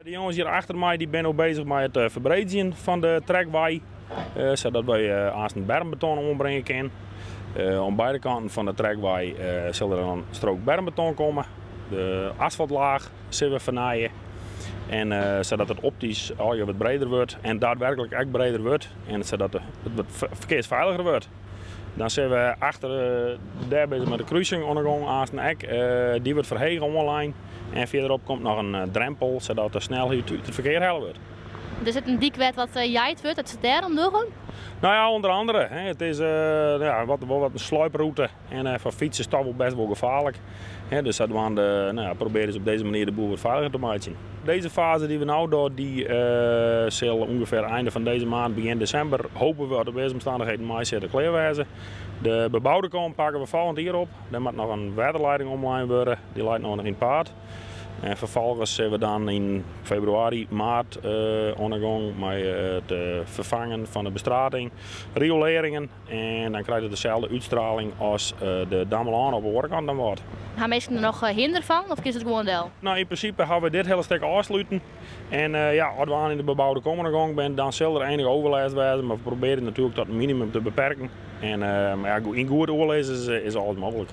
De jonges hjir achter my dy binne no bezich mei it ferbreedzjen fan de trekwei, sadat wy aanst bermbeton oanbringe kinne. Oan beide kanten fan de trekwei sil der dan in strook bermbeton komme. De asfaltlaach sille we fernije. En sadat it optysk allegear wat breder wurdt en daadwerklik ek breder wurdt en sadat it wat ferkearsfeiliger wurdt. Dan sille we achter dêr bezich mei de krusing oan de gong aansten ek. Dy wurdt ferhege oanlein en fierderop komt noch in drempel sadat de snelheid út it ferkear helle wurdt. Der sit in dyk wêr't wat jeid wurdt, dat se dêrom dogge? Nou ja, ûnder andere. It is wol wat in sluiprûte en foar fytsers toch wol best wol gefaarlik. Dus sadwaande nou ja, probearje se op dizze manier de boel wat feiliger te meitsjen. Dizze faze dy't we no dogge, dy sil ûngefear einde fan dizze maand, begjin desimber, hoopje we, as de weersomstannichheden meisitte, klear wêze. De beboude kant pakke we folgjend jier op. Dêr moat noch in wetterleiding omlein wurde, dy leit no noch yn it paad. En ferfolgens sille we dan yn februari, maart oan de gong mei it ferfangen fan de bestrating, riolearringen. En dan krijt it deselde útstraling as de Dammelaan op de oare kant dan wat. Ha minsken der noch hinder fan of kinne se it gewoan del? Nou, yn prinsipe hawwe we dit hiele stik ôfsluten. En ja, as we oan yn de beboude kom oan de gong binne, dan sil der enige overlêst wêze. Mar we probearje it natuerlik tot in minimum te beperken. En ja, yn goed oerlis is alles mooglik.